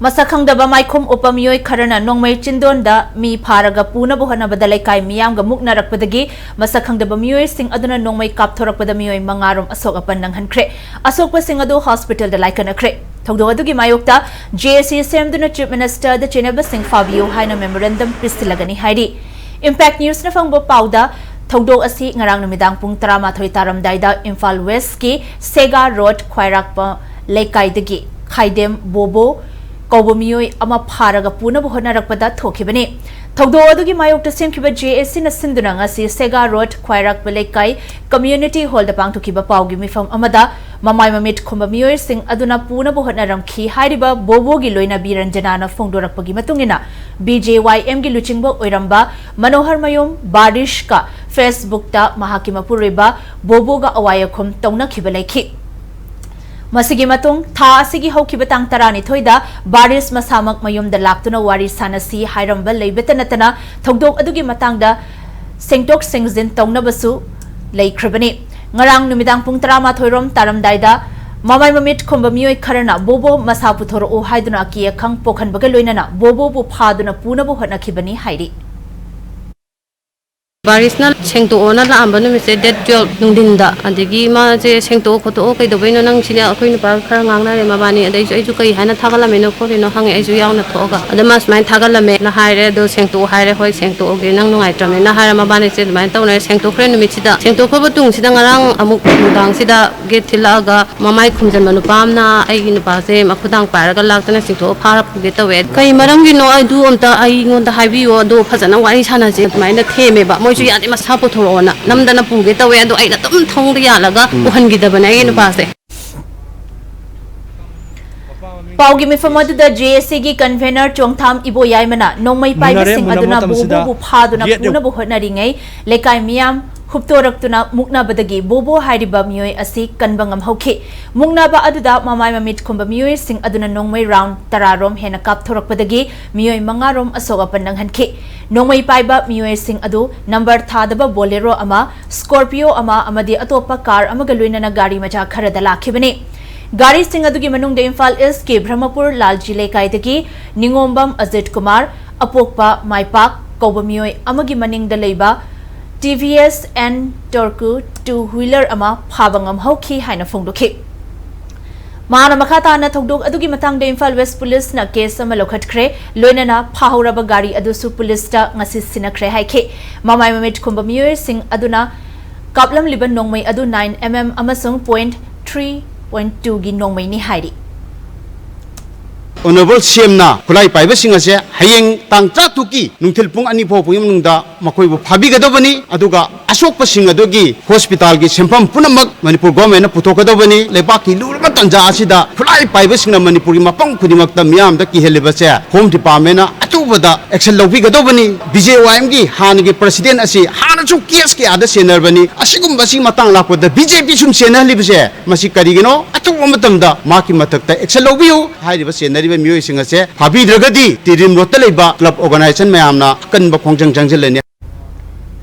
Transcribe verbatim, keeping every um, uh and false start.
ꯃꯁꯛ ꯈꯪꯗꯕ ꯃꯥꯏꯈꯨꯝ ꯎꯞꯄ ꯃꯤꯑꯣꯏ ꯈꯔꯅ ꯅꯣꯡꯃꯩ ꯆꯤꯟꯗꯣꯟꯗ ꯃꯤ ꯐꯥꯔꯒ ꯄꯨꯅꯕ ꯍꯣꯠꯅꯕꯗ ꯂꯩꯀꯥꯏ ꯃꯤꯌꯥꯝꯒ ꯃꯨꯛꯅꯔꯛꯄꯗꯒꯤ ꯃꯁꯛ ꯈꯪꯗꯕ ꯃꯤꯑꯣꯏꯁꯤꯡ ꯑꯗꯨꯅ ꯅꯣꯡꯃꯩ ꯀꯥꯞꯊꯣꯔꯛꯄꯗ ꯃꯤꯑꯣꯏ ꯃꯉꯥꯔꯣꯝ ꯑꯁꯣꯛ ꯑꯄꯟ ꯅꯪꯍꯟꯈ꯭ꯔꯦ꯫ ꯑꯁꯣꯛꯄꯁꯤꯡ ꯑꯗꯨ ꯍꯣꯁꯄꯤꯇꯥꯜꯗ ꯂꯥꯏꯀꯠꯅꯈ꯭ꯔꯦ꯫ ꯊꯧꯗꯣꯛ ꯑꯗꯨꯒꯤ ꯃꯥꯌꯣꯛꯇ ꯖꯦ ꯑꯦ ꯁꯤ ꯁꯦꯝꯗꯨꯅ ꯆꯤꯐ ꯃꯤꯅꯤꯁꯇꯔꯗ ꯆꯦꯟꯅꯕꯁꯤꯡ ꯐꯥꯕꯤꯌꯨ ꯍꯥꯏꯅ ꯃꯦꯃꯣꯔꯦꯟꯗꯝ ꯄꯤꯁꯤꯜꯂꯒꯅꯤ ꯍꯥꯏꯔꯤ꯫ ꯏꯝꯄꯦꯛ ꯅ꯭ꯌꯨꯁꯅ ꯐꯪꯕ ꯄꯥꯎꯗ, ꯊꯧꯗꯣꯛ ꯑꯁꯤ ꯉꯔꯥꯡ ꯅꯨꯃꯤꯗꯥꯡ ꯄꯨꯡ ꯇꯔꯥꯃꯥꯊꯣꯏ ꯇꯥꯔꯝꯗꯥꯏꯗ ꯏꯝꯐꯥꯜ ꯋꯦꯁꯀꯤ ꯁꯦꯒꯥ ꯔꯣꯗ ꯈ꯭ꯋꯥꯏꯔꯥꯛꯄ ꯂꯩꯀꯥꯏꯗꯒꯤ ꯈꯥꯏꯗꯦꯝ ꯕꯣꯕꯣ ꯀꯧꯕ ꯃꯤꯑꯣꯏ ꯑꯃ ꯐꯥꯔꯒ ꯄꯨꯅꯕ ꯍꯣꯠꯅꯔꯛꯄꯗ ꯊꯣꯛꯈꯤꯕꯅꯤ꯫ ꯊꯧꯗꯣꯛ ꯑꯗꯨꯒꯤ ꯃꯥꯌꯣꯛꯇ ꯁꯦꯝꯈꯤꯕ ꯖꯦ ꯑꯦ ꯁꯤꯅ ꯁꯤꯟꯗꯨꯅ ꯉꯁꯤ ꯁꯦꯒꯥ ꯔꯣꯗ ꯈ꯭ꯋꯥꯏꯔꯥꯛꯄ ꯂꯩꯀꯥꯏ ꯀꯝꯃ꯭ꯌꯨꯅꯤꯇꯤ ꯍꯣꯜꯗ ꯄꯥꯡꯊꯣꯛꯈꯤꯕ ꯄꯥꯎꯒꯤ ꯃꯤꯐꯝ ꯑꯃꯗ ꯃꯃꯥꯏ ꯃꯃꯤꯠ ꯈꯨꯝꯕ ꯃꯤꯑꯣꯏꯁꯤꯡ ꯑꯗꯨꯅ ꯄꯨꯅꯕ ꯍꯣꯠꯅꯔꯝꯈꯤ ꯍꯥꯏꯔꯤꯕ ꯕꯣꯕꯣꯒꯤ ꯂꯣꯏꯅꯕꯤ ꯔꯟꯖꯅꯥꯅ ꯐꯣꯡꯗꯣꯔꯛꯄꯒꯤ ꯃꯇꯨꯡ ꯏꯟꯅ, ꯕꯤ ꯖꯦ ꯋꯥꯏ ꯑꯦꯝꯒꯤ ꯂꯨꯆꯤꯡꯕ ꯑꯣꯏꯔꯝꯕ ꯃꯅꯣꯍꯔ ꯃꯌꯨꯝ ꯕꯥꯔꯤꯁꯀ ꯐꯦꯁꯕꯨꯛꯇ ꯃꯍꯥꯛꯀꯤ ꯃꯄꯨꯔꯣꯏꯕ ꯕꯣꯕꯣꯒ ꯑꯋꯥꯏ ꯑꯈꯨꯝ ꯇꯧꯅꯈꯤꯕ ꯂꯩꯈꯤ꯫ ꯃꯁꯤꯒꯤ ꯃꯇꯨꯡ ꯊꯥ ꯑꯁꯤꯒꯤ ꯍꯧꯈꯤꯕ ꯇꯥꯡ ꯇꯔꯥꯅꯤꯊꯣꯏꯗ ꯕꯥꯔꯤꯁ ꯃꯁꯥꯃꯛ ꯃꯌꯨꯝꯗ ꯂꯥꯛꯇꯨꯅ ꯋꯥꯔꯤ ꯁꯥꯟꯅꯁꯤ ꯍꯥꯏꯔꯝꯕ ꯂꯩꯕꯇ ꯅꯠꯇꯅ ꯊꯧꯗꯣꯛ ꯑꯗꯨꯒꯤ ꯃꯇꯥꯡꯗ ꯁꯦꯡꯗꯣꯛ ꯁꯦꯡꯖꯤꯟ ꯇꯧꯅꯕꯁꯨ ꯂꯩꯈ꯭ꯔꯕꯅꯤ꯫ ꯉꯔꯥꯡ ꯅꯨꯃꯤꯗꯥꯡ ꯄꯨꯡ ꯇꯔꯥꯃꯥꯊꯣꯏ ꯔꯣꯝ ꯇꯥꯔꯝꯗꯥꯏꯗ ꯃꯃꯥꯏ ꯃꯃꯤꯠ ꯈꯨꯝꯕ ꯃꯤꯑꯣꯏ ꯈꯔꯅ ꯕꯣꯕꯣ ꯃꯁꯥ ꯄꯨꯊꯣꯔꯛꯎ ꯍꯥꯏꯗꯨꯅ ꯑꯀꯤ ꯑꯈꯪ ꯄꯣꯛꯍꯟꯕꯒ ꯂꯣꯏꯅꯅ ꯕꯣꯕꯣꯕꯨ ꯐꯥꯗꯨꯅ ꯄꯨꯅꯕ ꯍꯣꯠꯅꯈꯤꯕꯅꯤ ꯍꯥꯏꯔꯤ꯫ ꯕꯥꯔꯤꯁꯅ ꯁꯦꯡꯗꯣꯛꯑꯣꯅ ꯂꯥꯛꯑꯝꯕ ꯅꯨꯃꯤꯠꯁꯦ ꯗꯦꯠ ꯇꯨꯌꯦꯜꯞ ꯅꯨꯡꯊꯤꯟꯗ, ꯑꯗꯒꯤ ꯃꯥꯁꯦ ꯁꯦꯡꯗꯣꯛꯑꯣ ꯈꯣꯠꯇꯣꯛꯑꯣ ꯀꯩꯗꯧꯕꯩꯅꯣ ꯅꯪ ꯁꯤꯅꯦ ꯑꯩꯈꯣꯏ ꯅꯨꯄꯥꯒ ꯈꯔ ꯉꯥꯡꯅꯔꯦ ꯃꯕꯥꯅꯤ, ꯑꯗꯩꯁꯨ ꯑꯩꯁꯨ ꯀꯩ ꯍꯥꯏꯅ ꯊꯥꯒꯠꯂꯝꯃꯤꯅꯣ ꯈꯣꯠꯂꯤꯅꯣ ꯍꯪꯉꯦ ꯑꯩꯁꯨ ꯌꯥꯎꯅ ꯊꯣꯛꯑꯒ꯫ ꯑꯗ ꯃꯥ ꯁꯨꯃꯥꯏꯅ ꯊꯥꯒꯠꯂꯝꯃꯦꯅ ꯍꯥꯏꯔꯦ, ꯑꯗꯣ ꯁꯦꯡꯗꯣꯛꯑꯣ ꯍꯥꯏꯔꯦ, ꯍꯣꯏ ꯁꯦꯡꯗꯣꯛꯑꯒꯦ ꯅꯪ ꯅꯨꯡꯉꯥꯏꯇ꯭ꯔꯕꯅꯤꯅ ꯍꯥꯏꯔ ꯃꯕꯥꯅꯤꯁꯦ ꯑꯗꯨꯃꯥꯏꯅ ꯇꯧꯅꯔꯦ꯫ ꯁꯦꯡꯗꯣꯛꯈ꯭ꯔꯦ ꯅꯨꯃꯤꯠꯁꯤꯗ, ꯁꯦꯡꯗꯣꯛꯈ꯭ꯔꯕ ꯇꯨꯡꯁꯤꯗ ꯉꯔꯥꯡ ꯑꯃꯨꯛ ꯅꯨꯡꯗꯥꯡꯁꯤꯗ ꯒꯦꯠ ꯊꯤꯜꯂꯛꯑꯒ ꯃꯃꯥꯏ ꯈꯨꯝꯖꯤꯟꯕ ꯅꯨꯄꯥ ꯑꯃꯅ ꯑꯩꯒꯤ ꯅꯨꯄꯥꯁꯦ ꯃꯈꯨꯗꯥꯡ ꯄꯥꯏꯔꯒ ꯂꯥꯛꯇꯅ ꯆꯤꯡꯊꯣꯛꯑ ꯐꯥꯔ ꯄꯨꯒꯦ ꯇꯧꯋꯦ꯫ ꯀꯩ ꯃꯔꯝꯒꯤꯅꯣ ꯑꯗꯨ ꯑꯝꯇ ꯑꯩꯉꯣꯟꯗ ꯍꯥꯏꯕꯤꯌꯣ, ꯑꯗꯣ ꯐꯖꯅ ꯋꯥꯔꯤ ꯁꯥꯟꯅꯁꯦ ꯑꯗꯨꯃꯥꯏꯅ ꯊꯦꯝꯃꯦꯕ꯫ ꯃꯣꯏꯁꯨ ꯌꯥꯗꯦ, ꯃꯁꯥ ꯄꯨꯊꯣꯔꯛꯑꯣꯅ ꯅꯝꯗꯅ ꯄꯨꯒꯦ ꯇꯧꯋꯦ, ꯑꯗꯣ ꯑꯩꯅ ꯑꯗꯨꯝ ꯊꯣꯡꯗ ꯌꯥꯜꯂꯒ ꯎꯝ꯫ ꯄꯨꯍꯟꯈꯤꯗꯕꯅꯦ ꯑꯩꯒꯤ ꯎꯝ꯫ ꯅꯨꯄꯥꯁꯦ꯫ ꯄꯥꯎꯒꯤ ꯃꯤꯐꯝ ꯑꯗꯨꯗ ꯖꯦ ꯑꯦ ꯁꯤꯒꯤ ꯀꯟꯚꯦꯅꯔ ꯆꯣꯡꯊꯥꯝ ꯏꯕꯣꯌꯥꯏꯃꯅ ꯅꯣꯡꯃꯩ ꯃꯨꯟꯅꯔꯦ, ꯄꯥꯏꯕꯁꯤꯡ ꯃꯨꯟꯅꯕ ꯑꯗꯨꯅ ꯃꯇꯝꯁꯤꯗ ꯕꯣꯕꯣꯕꯨ ꯐꯥꯗꯨꯅ ꯌꯦꯠ ꯌꯧ- ꯄꯨꯅꯕ ꯍꯣꯠꯅꯔꯤꯉꯩ ꯂꯩꯀꯥꯏ ꯃꯤꯌꯥꯝ ꯍꯨꯞꯇꯣꯔꯛꯇꯨꯅ ꯃꯨꯛꯅꯕꯗꯒꯤ ꯕꯣꯕꯣ ꯍꯥꯏꯔꯤꯕ ꯃꯤꯑꯣꯏ ꯑꯁꯤ ꯀꯟꯕ ꯉꯝꯍꯧꯈꯤ꯫ ꯃꯨꯛꯅꯕ ꯑꯗꯨꯗ ꯃꯃꯥꯏ ꯃꯃꯤꯠ ꯈꯨꯝꯕ ꯃꯤꯑꯣꯏꯁꯤꯡ ꯑꯗꯨꯅ ꯅꯣꯡꯃꯩ ꯔꯥꯎꯟ ꯇꯔꯥ ꯔꯣꯝ ꯍꯦꯟꯅ ꯀꯥꯞꯊꯣꯔꯛꯄꯗꯒꯤ ꯃꯤꯑꯣꯏ ꯃꯉꯥ ꯔꯣꯝ ꯑꯁꯣꯛ ꯑꯄꯟ ꯅꯪꯍꯟꯈꯤ꯫ ꯅꯣꯡꯃꯩ ꯄꯥꯏꯕ ꯃꯤꯑꯣꯏꯁꯤꯡ ꯑꯗꯨ ꯅꯝꯕꯔ ꯊꯥꯗꯕ ꯕꯣꯂꯦꯔꯣ ꯑꯃ, ꯁ꯭ꯀꯣꯔꯄꯤꯌꯣ ꯑꯃ ꯑꯃꯗꯤ ꯑꯇꯣꯞꯄ ꯀꯥꯔ ꯑꯃꯒ ꯂꯣꯏꯅꯅ ꯒꯥꯔꯤ ꯃꯆꯥ ꯈꯔꯗ ꯂꯥꯛꯈꯤꯕꯅꯤ꯫ ꯒꯥꯔꯤꯁꯤꯡ ꯑꯗꯨꯒꯤ ꯃꯅꯨꯡꯗ ꯏꯝꯐꯥꯜ ꯏꯁꯀꯤ ꯕ꯭ꯔꯍꯃꯄꯨꯔ ꯂꯥꯜꯖꯤ ꯂꯩꯀꯥꯏꯗꯒꯤ ꯅꯤꯉꯣꯝꯕꯝ ꯑꯖꯤꯠ ꯀꯨꯃꯥꯔ, ꯑꯄꯣꯛꯄ ꯃꯥꯏꯄꯥꯛ ꯀꯧꯕ ꯃꯤꯑꯣꯏ ꯑꯃꯒꯤ ꯃꯅꯤꯡꯗ ꯂꯩꯕ ꯇꯤ ꯚꯤ ꯑꯦꯁ ꯑꯦꯟ ꯇꯣꯔꯀꯨ ꯇꯨ ꯋꯤꯂꯔ ꯑꯃ ꯐꯥꯕ ꯉꯝꯍꯧꯈꯤ ꯍꯥꯏꯅ ꯐꯣꯡꯗꯣꯛꯈꯤ꯫ ꯃꯍꯥꯛꯅ ꯃꯈꯥ ꯇꯥꯅ ꯊꯧꯗꯣꯛ ꯑꯗꯨꯒꯤ ꯃꯇꯥꯡꯗ ꯏꯝꯐꯥꯜ ꯋꯦꯁ ꯄꯨꯂꯤꯁꯅ ꯀꯦꯁ ꯑꯃ ꯂꯧꯈꯠꯈ꯭ꯔꯦ, ꯂꯣꯏꯅꯅ ꯐꯥꯍꯧꯔꯕ ꯒꯥꯔꯤ ꯑꯗꯨꯁꯨ ꯄꯨꯂꯤꯁꯇ ꯉꯁꯤ ꯁꯤꯟꯅꯈ꯭ꯔꯦ ꯍꯥꯏꯈꯤ꯫ ꯃꯃꯥꯏ ꯃꯃꯤꯠ ꯈꯨꯝꯕ ꯃꯤꯑꯣꯏꯁꯤꯡ ꯑꯗꯨꯅ ꯀꯥꯞꯂꯝꯂꯤꯕ ꯅꯣꯡꯃꯩ ꯑꯗꯨ nine M M ꯑꯃꯁꯨꯡ point three point twoꯒꯤ ꯅꯣꯡꯃꯩꯅꯤ ꯍꯥꯏꯔꯤ꯫ ꯑꯣꯅꯔꯦꯕꯜ ꯁꯤ ꯑꯦꯝꯅ ꯈꯨꯠꯂꯥꯏ ꯄꯥꯏꯕꯁꯤꯡ ꯑꯁꯦ ꯍꯌꯦꯡ ꯇꯥꯡ ꯇꯔꯥꯇꯔꯨꯛꯀꯤ ꯅꯨꯡꯊꯤꯜ ꯄꯨꯡ ꯑꯅꯤ ꯐꯥꯎꯕꯒꯤ ꯃꯅꯨꯡꯗ ꯃꯈꯣꯏꯕꯨ ꯐꯥꯕꯤꯒꯗꯕꯅꯤ꯫ ꯑꯗꯨꯒ ꯑꯁꯣꯛꯄꯁꯤꯡ ꯑꯗꯨꯒꯤ ꯍꯣꯁꯄꯤꯇꯥꯜꯒꯤ ꯁꯦꯟꯐꯝ ꯄꯨꯝꯅꯃꯛ ꯃꯅꯤꯄꯨꯔ ꯒꯣꯔꯃꯦꯟꯅ ꯄꯨꯊꯣꯛꯀꯗꯕꯅꯤ꯫ ꯂꯩꯕꯥꯛꯀꯤ ꯂꯨꯔꯕ ꯇꯥꯟꯖꯥ ꯑꯁꯤꯗ ꯈꯨꯠꯂꯥꯏ ꯄꯥꯏꯕꯁꯤꯡꯅ ꯃꯅꯤꯄꯨꯔꯒꯤ ꯃꯐꯝ ꯈꯨꯗꯤꯡꯃꯛꯇ ꯃꯤꯌꯥꯝꯗ ꯀꯤꯍꯜꯂꯤꯕꯁꯦ ꯍꯣꯝ ꯗꯤꯄꯥꯔꯠꯃꯦꯟꯅ ꯑꯊꯨꯕꯗ ꯑꯦꯛꯁꯟ ꯂꯧꯕꯤꯒꯗꯧꯕꯅꯤ꯫ ꯕꯤ ꯖꯦ ꯋꯥꯏ ꯑꯦꯝꯒꯤ ꯍꯥꯟꯅꯒꯤ ꯄ꯭ꯔꯁꯤꯗꯦꯟ ꯑꯁꯤ ꯍꯥꯟꯅꯁꯨ ꯀꯦꯁ ꯀꯌꯥꯗ ꯆꯦꯟꯅꯔꯕꯅꯤ꯫ ꯑꯁꯤꯒꯨꯝꯕꯁꯤ ꯃꯇꯥꯡ ꯂꯥꯛꯄꯗ ꯕꯤ ꯖꯦ ꯄꯤ ꯁꯨꯝ ꯆꯦꯟꯅꯍꯜꯂꯤꯕꯁꯦ ꯃꯁꯤ ꯀꯔꯤꯒꯤꯅꯣ? ꯑꯊꯨꯕ ꯃꯇꯝꯗ ꯃꯍꯥꯛꯀꯤ ꯃꯊꯛꯇ ꯑꯦꯛꯁꯟ ꯂꯧꯕꯤꯌꯨ꯫ ꯍꯥꯏꯔꯤꯕ ꯆꯦꯟꯅꯔꯤꯕ ꯃꯤꯑꯣꯏꯁꯤꯡ ꯑꯁꯦ ꯐꯥꯕꯤꯗ꯭ꯔꯒꯗꯤ ꯇꯤꯗꯤꯝ ꯔꯣꯗꯇ ꯂꯩꯕ ꯀ꯭ꯂꯕ ꯑꯣꯔꯒꯅꯥꯏꯖꯦꯁꯟ ꯃꯌꯥꯝꯅ ꯑꯀꯟꯕ ꯈꯣꯡꯖꯪ ꯆꯪꯁꯤꯜꯂꯅꯤ꯫